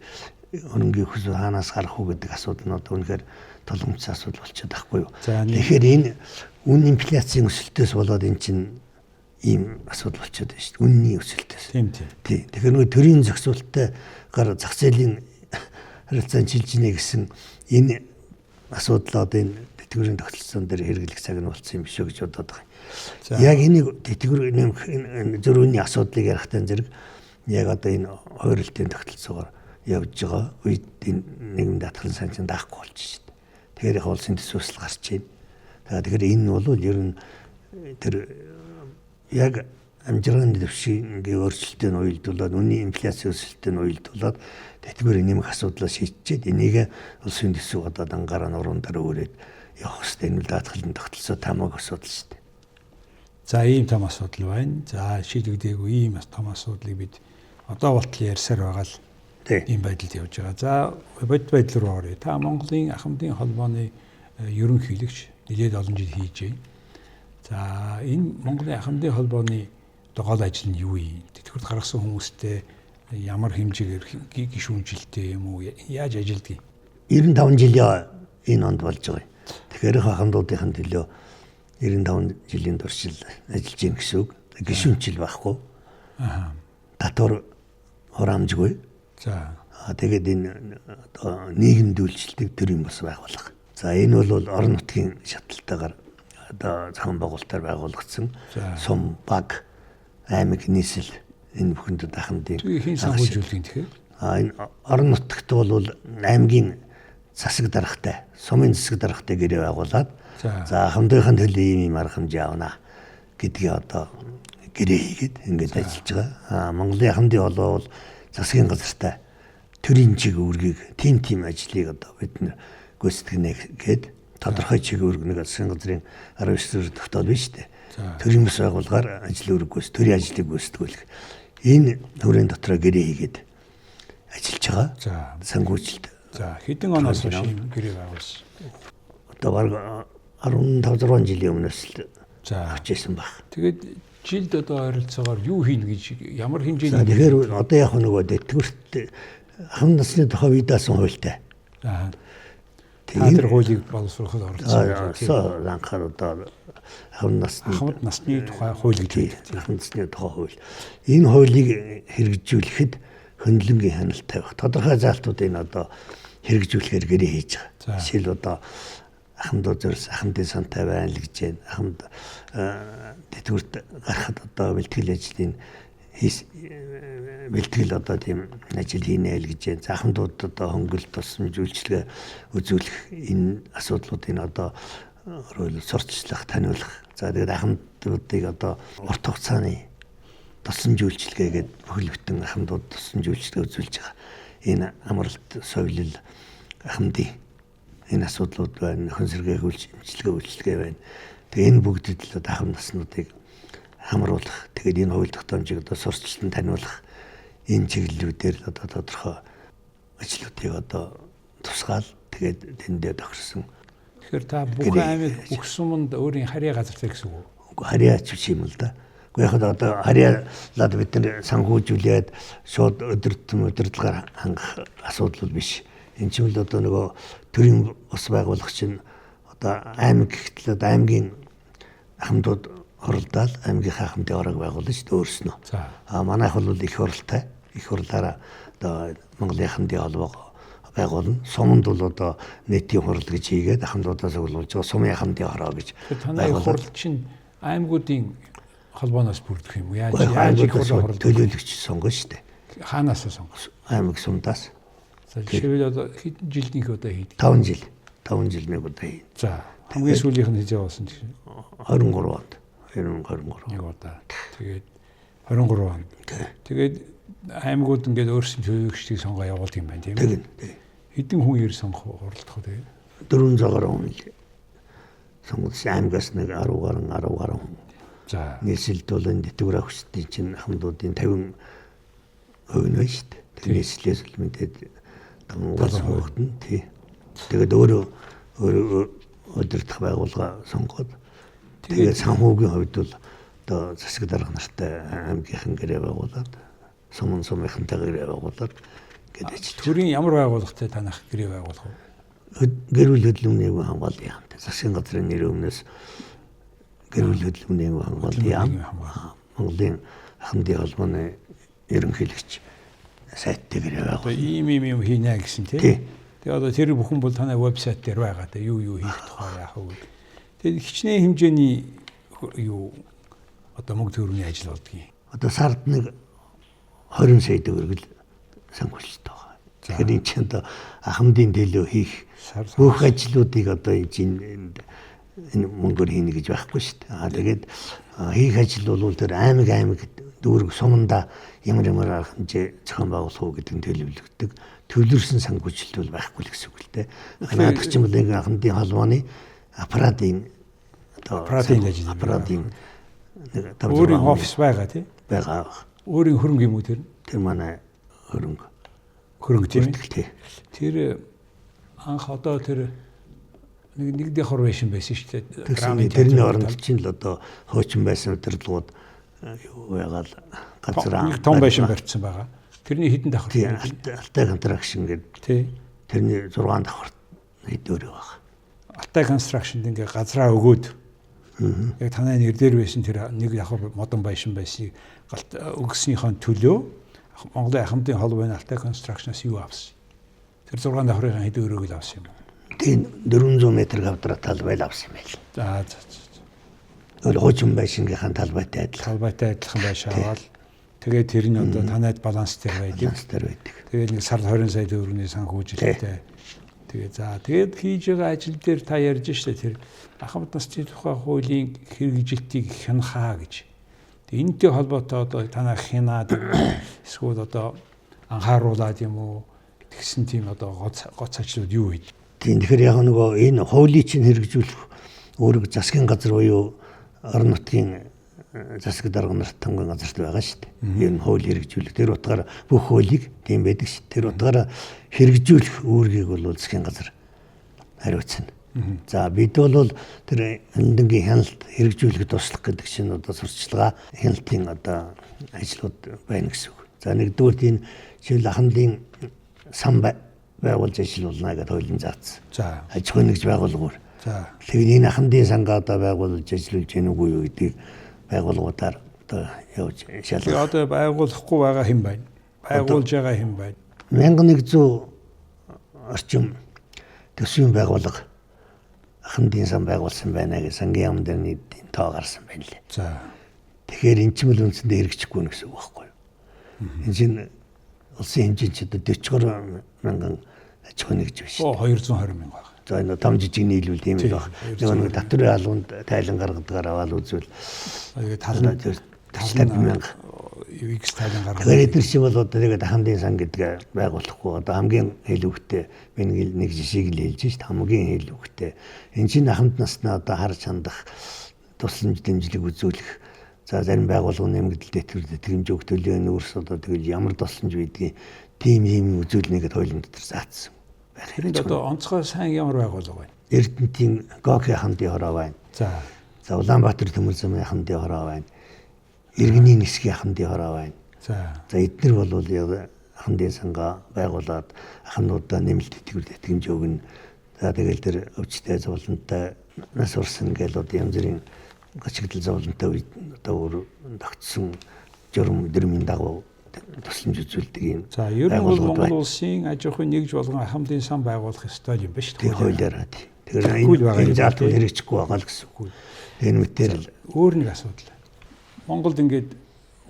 хөрөнгийн хөсөө хаанаас гарах уу гэдэг асуудал нь одоо үнэхээр толгомцсон асуудал болчиход байхгүй юу. Тэгэхээр энэ үн инфляцийн өсөлтөөс болоод энэ чинь ийм асуудал болчиход байна шүү дээ. Үнний өсөлтөөс. Тийм тийм. Тий. Тэгэхээр нөгөө төрийн зохицуулттай гар зах зээлийн харилцаанд шилжинэ гэсэн энэ асуудал одоо энэ тэтгэврийн тогтолцоон дээр хэрэглэх цаг нь болсон юм биш үү гэж бодоод байгаа юм. Яг энийг тэтгэвэр нэмэх зөрүүний асуудлыг ярихтай зэрэг яг одоо энэ хойролтын тогтолцоогоор явж байгаа үед энэ нийгэмд даатгалын сан чинь даахгүй болж шээ. Тэгэхээр яг улсын төсвөсөл гарч байна. Тэгэхээр энэ бол ер нь тэр яг амжиргааны дэвшингийн өөрчлөлтөд нь уялдуулаад, үнийн инфляцийн өсөлтөд нь уялдуулаад тэтгэврийн нэмэх асуудлаа шийдчихэд энийг улсын төсөв одоо дангаараа нуруунд дээр өөрөөд явах хэрэгтэй. Энэ даатгалын тогтолцоо тамааг асуудал шүү дээ. За ийм том асуудал байна. За шийдэгдээгүй ийм том асуудлыг бид одоо болтол ярьсаар байгаа л ийм байдалд явж байгаа. За бодит байдал руу оръё. Та Монголын ахмадын холбооны ерөнхийлөгч нэлээд олон жил хийж байна. За энэ Монголын ахмадын холбооны одоо гол ажил нь юу юм? Тэтгэврт гаргасан хүмүүстэй ямар хэмжээгээр гишүүнжилтэй юм уу? Яаж ажилдгийг? 95 жилийн энэ онд болж байгаа юм. Тэгэхээр ахмадуудын төлөө 95 жилийн туршил ажиллаж гин гэсэн үг. Гишүүнчил байхгүй. Аа. Татвар хураамжгүй. За. Тэгээд энэ одоо нийгэмд үйлчлдэг төрийн бас байгууллага. За энэ бол орон нутгийн шатлалтайгаар одоо зохион байгуулалтаар байгуулагдсан сум, баг, аймаг, нийслэл энэ бүхэнд ахмадын хэн санхүүжүүлдэг юм тэгэхээр? Энэ орон нутагт бол аймгийн засаг даргатай, сумын засаг даргатай гэрээ байгуулад за ахмадынхын төлөө ийм ийм арга хэмжээ авна гэдгийг одоо гэрээ хийгээд ингээд ажиллаж байгаа. Монголын ахмадын холбоо бол засгийн газартай төрийн чиг үүргийг тийм ажлыг одоо бид нэр гүйцэтгэнэ гээд тодорхой чиг үүрэг нэг засгийн газрын 19 дэх тогтоол биш үү? Төрийн бас байгууллагаар ажил үүрэг гүйц, төрийн ажлыг гүйцэтгүүлэх. Энэ төрийн дотроо гэрээ хийгээд ажиллаж байгаа. Санхүүжилт. За хэдэн оноос хойш ийм гэрээ байгуулсан? Одоо бараг 15 6 жилийн өмнөөс л авч ирсэн баг. Тэгээд жилд одоо ойролцоогоор юу хийнэ гэж ямар хэмжээний Тэгэхээр одоо яг нөгөө тэтгэврт ахмад насны тухай бий даасан хуультай. Аа. Тэр хуулийг боловсруулахад оролцсон. Тийм. Анхаар одоо ахмад насны тухай хууль гэж байдаг. Ахмад насны тухай хууль. Энэ хуулийг хэрэгжүүлэхэд хөндлөнгийн хяналт тавих. Тодорхой заалтуудыг одоо хэрэгжүүлэхээр гэрээ хийж байгаа. Жишээл одоо ахмадууд зорьсон ахмадын сантай байна л гэж байна. Ахмад тэтгэврт гарахад одоо бэлтгэл ажлын бэлтгэл одоо тийм ажил хийнэ л гэж байна. За ахмадууд одоо хөнгөлт тусламж үйлчилгээ үзүүлэх энэ асуудлуудыг одоо өөрөөр сурталчлах, таниулах. За тэгээд ахмадуудыг одоо урт хугацааны тусламж үйлчилгээ гэдэг бүхэл бүтэн ахмадууд тусламж үйлчилгээ үзүүлж байгаа. Энэ амралт, соёлол, ахмадын энэ асуудлууд байна. Нөхөн сэргээх үйлчилгээ байна. Тэгээ энэ бүгдэд л одоо ахмад наснуудыг хамруулах, тэгээд энэ хууль тогтоомжийг одоо сурталчлан таниулах энэ чиглэлүүдээр л одоо тодорхой ажлуудыг одоо тусгаал тэгээд тэндээ тохирсон. Тэгэхээр та бүх аймаг, бүх суманд өөрийн харьяа газартай гэсэн үг үү? Үгүй харьяач биш юм л да. Үгүй яг одоо харьяалаад бид нар санхүүжүүлээд шууд өдөртөн удирдлагаар хангах асуудал биш. Энэ чинь л одоо нөгөө төрийн ус байгууллага чинь одоо аймаг гэхтэл одоо аймгийн ахмадууд хуралдаал аймгийнхаа ахмадын орог байгуулна шүү дээ өөрснөө. Манайх бол их хуралтай. Их хурлаараа одоо Монголын ахмадын холбоогоо байгуулна. Суманд бол одоо нийтийн хурал гэж хийгээд ахмадуудаа цуглуулж байгаа сумын ахмадын хороо гэж. Танай хурал чинь аймагуудын холбооноос бүрдэх юм уу? Яаж их хурал төлөөлөгч сонгоно шүү дээ. Хаанаас сонгосон? Аймаг сумдаас. За жишээлбэл одоо хэдэн жилд нэг удаа хийдэг? 5 жил. 5 жил нэг удаа хийнэ. За хамгийн сүүлийнх нь хэзээ болсон чинь 23 онд. 2023. Нэг удаа. Тэгээд 23 онд. Тэгээд аймагуд ингээд өөрсдийн төлөөлөгчдийг сонгоо явуулдаг юм байна тийм ээ. Тэгнь. Хэдэн хүн ер сонгох хуралдах вэ тэгээд? 400 гаруй хүн л сонгосон. Аймагаас нэг 10 гаруй 10 гаруй хүн. За. Нийслэлд бол энэ тэтгэвэр авахчдын чинь ахмадуудын 50% нь байна шүү дээ. Тэр нийслэлээс л мэдээд Монгол сонгогдно тий. Тэгээд өөрөө өөрөө удирдах байгууллага сонгоод тэгээд санхүүгийн хувьд бол одоо засаг дарга нартай аймгийнхан гэрээ байгуулад сумын сумынхантай гэрээ байгуулад гээд ажиллаж. Төрийн ямар байгууллагатай танах гэрээ байгуулах вэ? Гэр бүл хөдөлмөрийн нийгмийн хамгааллын яамтай. Засгийн газрын нэр өмнөөс гэр бүл хөдөлмөрийн нийгмийн хамгааллын яам, Монголын ахмадын холбооны ерөнхийлөгч сайттай гэрээ байгуулна. Одоо ийм ийм юм хийнэ гэсэн тий. Тэгээ одоо тэр бүхэн бол танай вебсайт дээр байгаа те юу юу хийх тухай яах вэ гэдэг. Тэгээд хичнээн хэмжээний юу одоо мөнгө төгрөгийн ажил болдгийг. Одоо сард нэг 20 сая төгрөг л санхүүжилт байгаа. Тэгэхээр энэ чинь одоо ахмадын төлөө хийх бүх ажлуудыг одоо энэ чинь энэ мөнгөөр хийнэ гэж байхгүй шүү дээ. Аа тэгээд хийх ажил бол тэр аймаг аймаг дүүрэг суманда ямар ямар арга хэмжээ зохион байгуулах уу гэдэг нь төлөвлөгдөг. Төвлөрсөн санхүүжилт бол байхгүй л гэсэн үг л дээ. Наадах чинь бол нэг ахмадын холбооны аппаратын одоо аппаратын ажил аппаратын нэг өөрийн офис байгаа тий. Байгаа. Өөрийн хөрөнгө юм уу тэр? Тэр манай хөрөнгө. Хөрөнгө тийм ээ. Тэр анх одоо тэр нэг давхар байшин байсан шүү дээ. Тэрний оронд чинь л одоо хуучин байсан удирдлагууд юу ягаал газар нэг том байшин барьсан байгаа. Тэрний хэдэн давхар? Тий, Алтай Construction гэдэг. Тий. Тэрний 6 давхар хэд өөрөө байгаа. Алтай Construction-д ингээ газраа өгөөд яг танай нэр дээр байсан тэр нэг давхар модон байшин байсныг өгснийхөө төлөө Монголын ахмадын холбооны Алтай Construction-аас юу авсан? Тэр 6 давхрын хэд өрөөг л авсан юм уу? Тийм 400 м квадрат талбай л авсан юм байл. За за за. Тэгвэл хуучин байшингийнхаа талбайтай адилхан. Талбайтай адилхан байшин аваад тэгээд тэр нь одоо танайд баланс дээр байдаг. Баланс дээр байдаг. Тэгээд нэг сард 20 сая төгрөгийн санхүүжилттэй. Тэгээд за тэгээд хийж байгаа ажил дээр та ярьж штэ тэр ахмад насны тухай хуулийн хэрэгжилтийг хянахаа гэж. Тэгээд энэтэй холбоотой одоо танай хянаад эсвэл одоо анхааруулад юм уу тэгсэн тийм одоо гоц ажлууд юу вэ? Тийм тэгэхээр яг нөгөө энэ хуулийг чинь хэрэгжүүлэх үүрэг засгийн газар буюу орон нутгийн засаг дарга нарт томгийн газарт байгаа шүү дээ. Энэ хууль хэрэгжүүлэх. Тэр утгаар бүх хуулийг тийм байдаг шүү. Тэр утгаараа хэрэгжүүлэх үүргийг бол засгийн газар хариуцна. За бид бол тэр хяналтын хяналт хэрэгжүүлэх туслах гэдэг чинь одоо сурталчилгаа хяналтын одоо ажлууд байна гэсэн үг. За нэгдүгээр тийм жишээл ахмадын сан байгуулж ажиллуулна гэдээ хуулийн заасан. За аж ахуйн нэгж байгууллагаар. За тэгэхээр энэ ахмадын сангаа одоо байгуулж ажиллуулж гэнэ үгүй юу гэдгийг байгууллагуудаар одоо явж шалгах. Одоо байгуулахгүй байгаа хэн байна? Байгуулж байгаа хэн байна? 1100 орчим төсвийн байгууллага ахмадын сан байгуулсан байна гэж сангийн яам дээр нэг тоо гарсан байна лээ. За. Тэгэхээр эн чинь л үндсэндээ хэрэгжихгүй нэ гэсэн үг байхгүй юу? Энэ чинь улсын хэмжээнд ч одоо 40 мянган аж ахуйн нэгж биш. 220 мянга байна. За энэ том жижиг нийлүүл тийм л баг. Нэг татврын албанд тайлан гаргадгаар аваад үзвэл тэгээд тал нь 50 мянга X тайлан гаргадаг. Тэгэхээр эдгээр чинь бол одоо тэгээд ахмадын сан гэдэг байгуулахгүй одоо хамгийн хэлүүхтэй би нэг жишээг л хэлж шít хамгийн хэлүүхтэй. Энэ чинь ахмад наснаа одоо харж хандах тусламж дэмжлэг үзүүлэх за зарим байгууллага нэмэгдэл тэтгэвэр тэтгэмж өгөх төлөө нүүрс одоо тэгэл ямар тусламж байдгийг тийм юм үзүүлнэ гэдээ хуулийн дотор заасан. Тэрэнд одоо онцгой сайн ямар байгууллага байна? Эрдэнтийн Гоки ахмадын хороо байна. За. За Улаанбаатар төмөр замын ахмадын хороо байна. Иргэний нисгийн ахмадын хороо байна. За. За эднэр бол яг ахмадын сангаа байгуулад ахмадуудаа нэмэлт тэтгэвэр тэтгэмж өгнө. За тэгэл тэр өвчтэй зовлонтой нас урсан гэл одоо янз бүрийн гачигдал зовлонтой үед одоо өөр тогтсон журам дөрмийн дагуу тусламж үзүүлдэг юм. За ер нь бол Монгол улсын аж ахуйн нэгж болгон ахмадын сан байгуулах ёстой юм ба шүү дээ. Хуулиараа тий. Тэгэхээр энэ заалтууд хэрэгжихгүй байгаа л гэсэн үг. Энэ мэтээр л өөр нэг асуудал. Монголд ингээд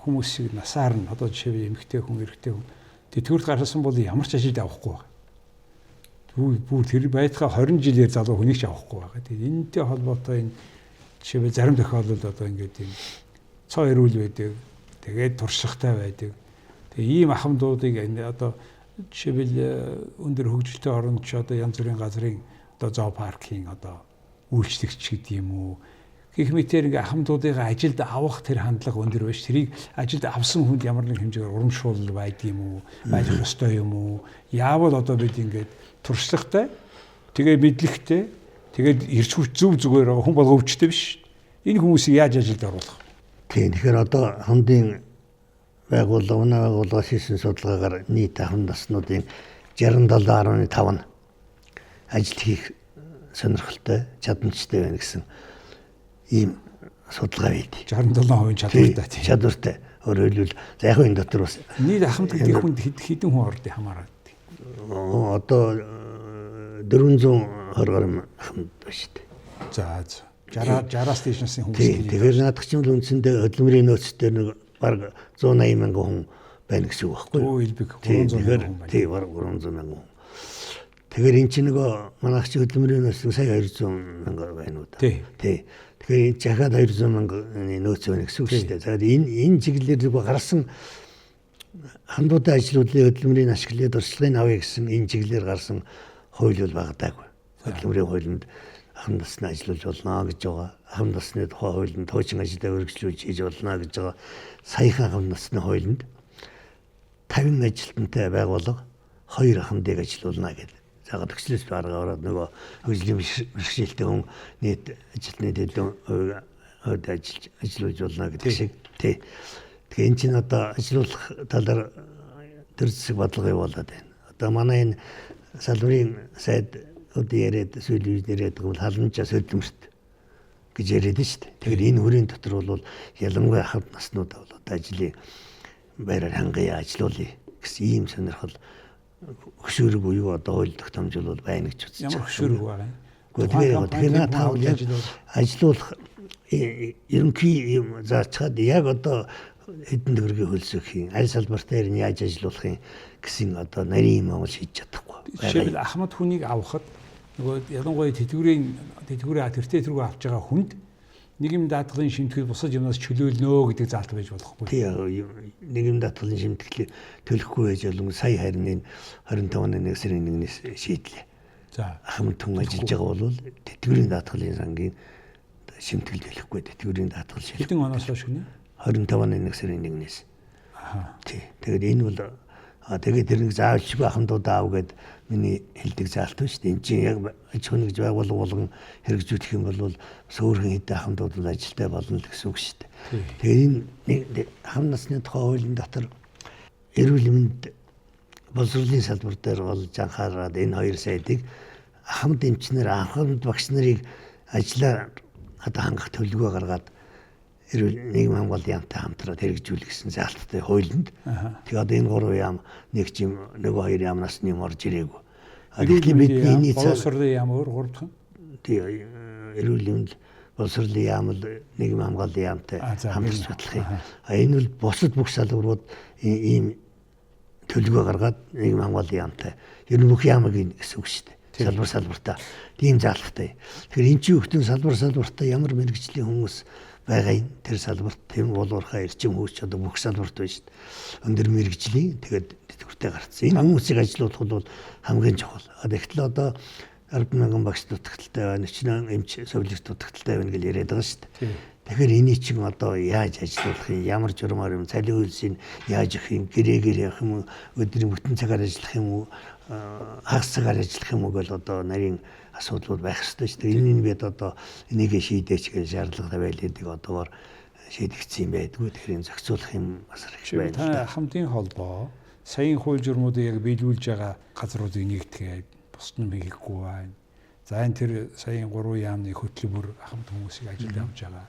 хүмүүсийг насаар нь одоо жишээвэл эмэгтэй хүн, эрэгтэй хүн тэтгэврт гаргасан бол ямар ч ажилд авахгүй байгаа. Бүр тэр байтгаа 20 жилээр залуу хүнийг ч авахгүй байгаа. Тэгээд энэтэй холбоотой энэ жишээвэл зарим тохиолдолд одоо ингээд юм цоо эрүүл байдаг. Тэгээд туршлагатай байдаг. Тэгээ ийм ахмадуудыг одоо жишээвэл өндөр хөгжилтэй оронд ч одоо янз бүрийн газрын одоо зоопаркийн одоо үйлчлэгч гэдэг юм уу гэх мэтээр ингээ ахмадуудыг ажилд авах тэр хандлага өндөр байж тэрийг ажилд авсан хүнд ямар нэг хэмжээгээр урамшуул байдаг юм уу, байх ёстой юм уу? Яавал одоо бид ингээд туршлагатай, тэгээ мэдлэгтэй, тэгээд эрч хүч зөв зүгээр байгаа хүн болго өвчтэй биш. Энэ хүмүүсийг яаж ажилд оруулах вэ? Тийм, тэгэхээр одоо хамдын байгууллага, манай байгууллагаас хийсэн судалгаагаар нийт ахмад наснуудын 67.5 нь ажил хийх сонирхолтой, чадамжтай байна гэсэн ийм судалгаа байд. 67% чадвартай тийм. Чадвартай. Өөрөөр хэлбэл за яг энэ дотор бас нийт ахмад гэдэг хүнд хэдэн хүн ордог хамаарат. Одоо 420 гаруй ахмад байна шүү дээ. За 60 60-аас дээш насны хүмүүс. Тийм. Тэгэхээр наадах чинь л үндсэндээ хөдөлмөрийн нөөц дээр нэг бараг 180 мянган хүн байна гэсэн үг байхгүй юу? Элбэг 300 мянган хүн байна. Тийм, бараг 300 мянган хүн. Тэгэхээр эн чинь нөгөө манайх чи хөдөлмөрийн нөөц сая 200 мянган байна уу да. Тий. Тэгэхээр энэ жахаад 200 мянганы нөөц байна гэсэн үг шүү дээ. За энэ чиглэлээр нөгөө гарсан хандуудын ажлуудын хөдөлмөрийн ашиглалыг туршлагыг авъя гэсэн энэ чиглэлээр гарсан хууль бол багадаагүй. Хөдөлмөрийн хуулинд ахмад насны ажиллуулж болно гэж байгаа. Ахмад насны тухай хуулинд хуучин ажилдаа үргэлжлүүлж хийж болно гэж байгаа. Саяхан ахмад насны хуулинд 50 ажилтнтай байгууллага 2 ахмадыг ажилуулна гэдэг. За төгслөөс бараг ороод нөгөө хөгжлийн бэрхшээлтэй хүн нийт ажилтны дэлгэн хувьд ажиллаж ажиллуулж болно гэдэг шиг. Тий. Тэгэхээр эн чинь одоо ажилуулах талаар төр зэсэг бодлого явуулаад байна. Одоо манай энэ салбарын сайд одоо яриад сүүлийн үед яриад байгаа бол халамжаа сөдмөрт гэж яриад нь шүү дээ. Тэгэхээр энэ хүрийн дотор бол ялангуяа ахмад наснуудаа бол одоо ажлын байраар хангая ажилуулъя гэсэн ийм сонирхол хөшүүрэг буюу одоо хууль тогтоомж бол байна гэж үзэж байгаа. Ямар хөшүүрэг байгаа юм? Тэгэхээр наа таавал яг ажилуулах ерөнхий юм заачаад яг одоо хэдэн төгрөгийн хөлсөх юм, аль салбар дээр нь яаж ажилуулах юм гэсэн одоо нарийн юм бол шийдэж чадахгүй. Жишээлбэл ахмад хүнийг авахад нөгөө ялангуяа тэтгэврээ тэртээ тэргүй авч байгаа хүнд нийгмийн даатгалын шимтгэл бусад юмнаас чөлөөлнө гэдэг заалт байж болохгүй. Тийм, нийгмийн даатгалын шимтгэл төлөхгүй байж болон сая харин энэ 25 оны 1 сарын 1-ээс шийдлээ. За ахмад хүн ажиллаж байгаа бол тэтгэврийн даатгалын сангийн шимтгэл төлөхгүй, тэтгэврийн даатгал шийдэх. Хэдэн оноос хойш гинэ? 25 оны 1 сарын 1-ээс. Аа. Тий. Тэгээд энэ бол тэгээд тэр нэг заавалчгүй ахмадуудаа ав гэд миний хэлдэг заалт биш үү? Энд чинь яг аж ахуйн нэгж байгууллага болгон хэрэгжүүлэх юм бол сөөрхөн хэдэн ахмадууд бол ажилтай болно л гэсэн үг шүү дээ. Тэгээд энэ ахмад насны тухай хуулийн дотор эрүүл мэнд боловсролын салбар дээр болж анхаарад энэ хоёр сайдыг ахмад эмчнэр, ахмад багш нарыг ажлаар одоо хангах төлөвлөгөө гаргаад эрүүл нийгмийн хамгааллын яамтай хамтраад хэрэгжүүлэх гэсэн заалттай хуулинд. Тэгээ одоо энэ гурван яам нэг ч юм нөгөө хоёр яамнаас нь юм орж ирээгүй. Тэгэхээр бидний энэ боловсролын яам өөр гурав дахь нь. Тий, эрүүл мэнд боловсролын яам л нийгмийн хамгааллын яамтай хамтарч батлах юм. А энэ бол бусад бүх салбарууд ийм төлөвлөгөө гаргаад нийгмийн хамгааллын яамтай ер нь бүх яамыг гэсэн үг шүү дээ. Салбар салбартаа тийм заалттай. Тэгэхээр эн чинь өвтөн салбар салбартаа ямар мэргэжлийн хүмүүс байгаа юм. Тэр салбарт тэм болуурхаа эрчим хүч одоо бүх салбарт байна шүү дээ. Өндөр мэргэжлийн тэгээд тэтгэвртэй гарцсан. Энэ хүмүүсийг ажилуулах бол хамгийн чухал. Тэгтэл одоо 10,000 багш дутагдaltaй байна, 40 эмч сувилагч дутагдaltaй байна гэж яриад байгаа шүү дээ. Тэгэхээр энийг чинь одоо яаж ажилуулах юм, ямар журмаар юм, цалин үйлсийг яаж өгөх юм, гэрээгээр явах юм уу, өдрийн бүтэн цагаар ажиллах юм уу, хагас цагаар ажиллах юм уу гэл одоо нарийн асуудлууд байх ёстой шүү дээ. Энийг бид одоо энийг шийдээч гэж шаардлага тавиал гэдэг одоогоор шийдэгдсэн юм байдгүй. Тэгэхээр энэ зохицуулах юм бас хэрэгтэй байна. Та ахмадын холбоо саяын хууль журмуудыг яг биелүүлж байгаа газруудыг нэгтгэхэд бусд нь хийхгүй байна. За энэ тэр саяын 3 яамны хөтөлбөр ахмад хүмүүсийг ажилд авч байгаа.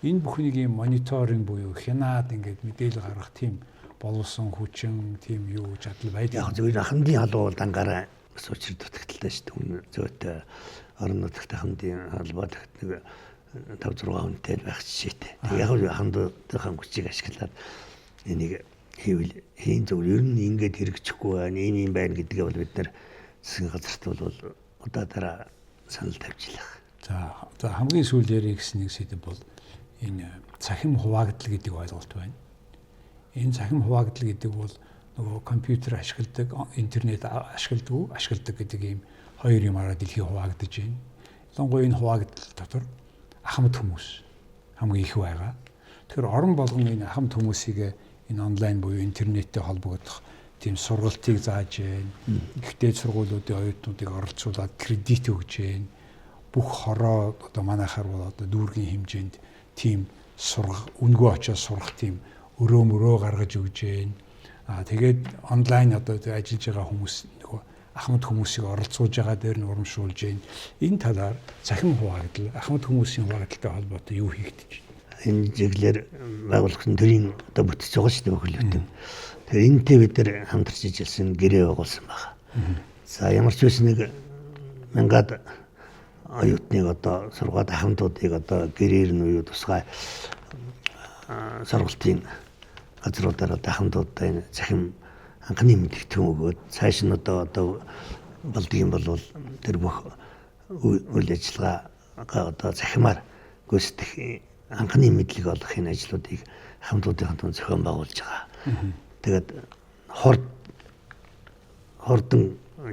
Энэ бүхнийг ийм мониторинг буюу хянаад ингээд мэдээлэл гаргах тийм Боловсон хүчин тийм юу чадал байдаг. Яг зөвхөн ахмадын холбоо бол дангаараа бас учир дутагдaltaй шүү дээ. Өмнө зөөтэй орон нутагт ахмадын холбоо тэгт нэг 5 6 хүнтэй байх жишээтэй. Тэг яг л ахмадынхаа хүчийг ашиглаад энийг хийвэл хийн зөв ер нь ингээд хэрэгжихгүй байна, ийм юм байна гэдгээ бол бид нар засгийн газарт бол удаа дараа санал тавьж илаа. За хамгийн сүүлд ярих гэсэн нэг сэдэв бол энэ цахим хуваагдал гэдэг ойлголт байна. Энэ цахим хуваагдал гэдэг бол нөгөө компьютер ашигладаг, интернет ашигладаг гэдэг ийм хоёр юмараа дэлхий хуваагдаж байна. Ялангуяа энэ хуваагдал дотор ахмад хүмүүс хамгийн их байгаа. Тэгэхээр орон болгон энэ ахмад хүмүүсийг энэ онлайн буюу интернеттэй холбогдох тийм сургалтыг зааж байна. Ихтэй сургуулиудын оюутнуудыг оролцуулаад кредит өгж байна. Бүх хороо одоо манайхаар бол одоо дүүргийн хэмжээнд тийм сурах, үнэгүй очиод сурах тийм өрөө мөрөө гаргаж өгж байна. Тэгээд онлайн одоо ажиллаж байгаа хүмүүс нөгөө ахмад хүмүүсийг оролцуулж байгаа дээр нь урамшуулж байна. Энэ талаар цахим хуваагдал, ахмад хүмүүсийн хуваагдaltaй холбоотой юу хийгдэж байна? Энэ чиглэлээр байгууллагын төрийн одоо бүтэж байгаа шүү дээ бүхэл бүтэн. Тэгэхээр энэтэй бид нар хамтарч ажилласан гэрээ байгуулсан байна. За ямар ч байсан нэг мянгаад оюутныг одоо сургаад ахмадуудыг одоо гэрээр нь буюу тусгай сургалтын газруудаар одоо ахмадуудаа энэ цахим анхны мэдэгдэхүүн өгөөд цааш нь одоо болдго юм бол тэр бүх үйл ажиллагаагаа одоо цахимаар гүйцэтгэх анхны мэдлэг олох энэ ажлуудыг ахмадуудын тунд зохион байгуулж байгаа. Тэгээд хурдан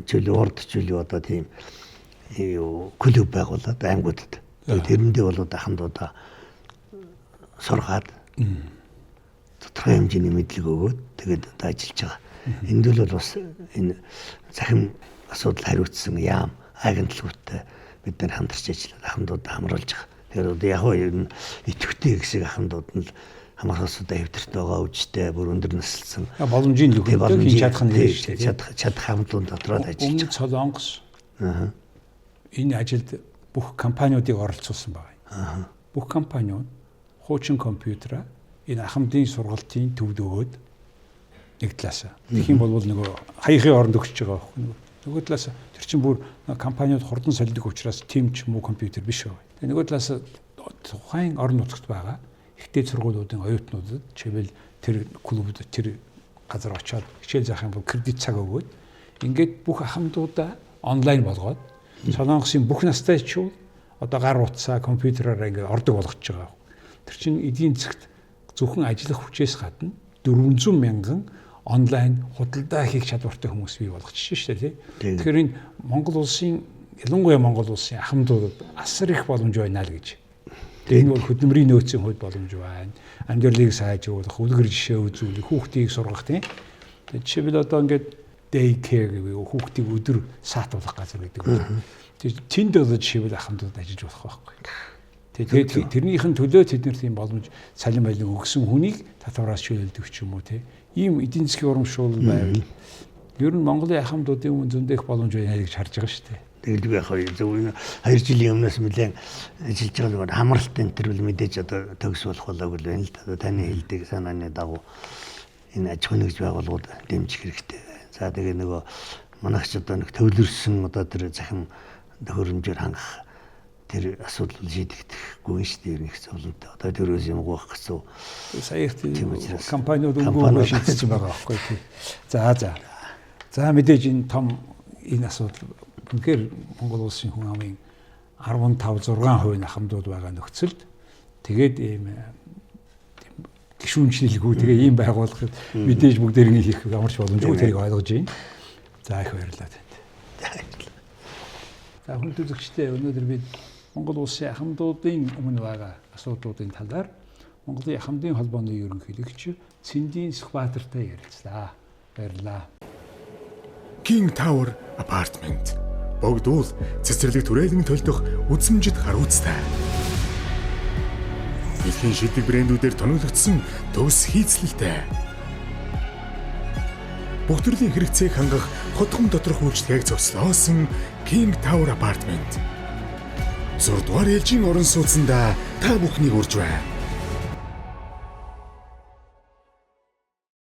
чөлөө, урд чөлөө одоо тийм юу клуб байгуулад аймагуудад. Тэрэндээ бол ахмадуудаа сургаад тодорхой хэмжээний мэдлэг өгөөд тэгээд одоо ажиллаж байгаа. Энд бол бас энэ цахим асуудал хариуцсан яам агентлагуудтай бид нар хамтарч ажиллаад ахмадуудаа хамруулж байгаа. Тэгэхээр одоо яг нь ер нь идэвхтэй хэсэг ахмадууд нь л хамгаалах одоо хэвтэрт байгаа үжтэй бүр өндөр насалсан боломжийн нөхөд хийж чадах нь шүү дээ. Чадах хамтлын дотроо ажиллаж. Өмнөд Солонгос энэ ажилд бүх компаниудыг оролцуулсан байгаа. Бүх компаниуд хуучин компьютераа энэ ахмадын сургалтын төвд өгөөд нэг талаас. Тэгэх юм бол нөгөө хаяхын оронд өгч байгаа байхгүй. Нөгөө талаас тэр чинь бүр компаниуд хурдан солидог учраас тийм ч муу компьютер биш байгаа. Тэгээ нөгөө талаас тухайн орон нутагт байгаа ихтэй сургуулиудын оюутнуудад жишээлбэл тэр клубд тэр газар очиод хичээл заах юм бол кредит цаг өгөөд ингээд бүх ахмадуудаа онлайн болгоод Солонгосын бүх настай чул одоо гар утсаа компьютераар ингээд ордог болгож байгаа. Тэр чинь эдийн засагт зөвхөн ажиллах хүчээс гадна 400 мянган онлайн худалдаа хийх чадвартай хүмүүс бий болгочих шүү дээ, тий. Тэгэхээр энэ Монгол улсын ялангуяа Монгол улсын ахмадуудад асар их боломж байна л гэж. Энэ бол хөдөлмөрийн нөөцийн хувьд боломж байна. Амьдралыг сайжруулах, үлгэр жишээ үзүүлэх, хүүхдийг сургах, тий. Жишээлбэл одоо ингээд day care гэвээ хүүхдийг өдөр саатуулах газар гэдэг үү. Тэнд одоо жишээлбэл ахмадууд ажиллаж болох байхгүй. Тэгээд тэрнийхэн төлөө тэд нар тийм боломж цалин балин өгсөн хүнийг татвараас чөлөөлдөг ч юм уу, тий. Ийм эдийн засгийн урамшуул байвал ер нь Монголын ахмадуудын өмнө зөндөө их боломж байна гэж харж байгаа шүү дээ. Тэгэл би яг зөв энэ 2 жилийн өмнөөс нэлээд ажиллаж байгаа зүгээр хамралт энэ төр бол мэдээж одоо төгс болох болоогүй л байна л да. Таны хэлдэг санааны дагуу энэ аж ахуйн нэгж байгууллагууд дэмжих хэрэгтэй. За тэгээ нөгөө манайх ч одоо нэг төвлөрсөн одоо тэр захим төхөөрөмжөөр хангах тэр асуудал шийдэгдэхгүй шүү дээ, ер нь их зовлонтой. Одоо тэрөөс юм гоох гэсэн. Сая их компаниуд өнгөө шийдсэн байгаа байхгүй тий. За. За мэдээж энэ том энэ асуудал үнэхээр Монгол улсын хүн амын 15 6% нь ахмадууд байгаа нөхцөлд тэгээд ийм гишүүнчлэлгүй тэгээ ийм байгууллагад мэдээж бүгдээрээ хийх ямар ч боломжгүй тэрийг ойлгож байна. За их баярлалаа танд. За хүн үзэгчдээ өнөөдөр бид Монгол улсын ахмадуудын өмнө байгаа асуудлуудын талаар Монголын ахмадын холбооны ерөнхийлөгч Цэндийн Сүхбаатартай ярилцлаа. Баярлалаа. King Tower Apartment богдуул цэцэрлэг түрээлэн төлдөх үзмжит хариуцтай. Дэлхийн шилдэг брэндүүдээр тоноглогдсон төгс хийцлэлтэй. Бүх төрлийн хэрэгцээг хангах хотхон доторх үйлчлэгийг зөкслөөсөн King Tower Apartment. 6 дугаар ээлжийн орон сууцнда та бүхнийг урьж байна.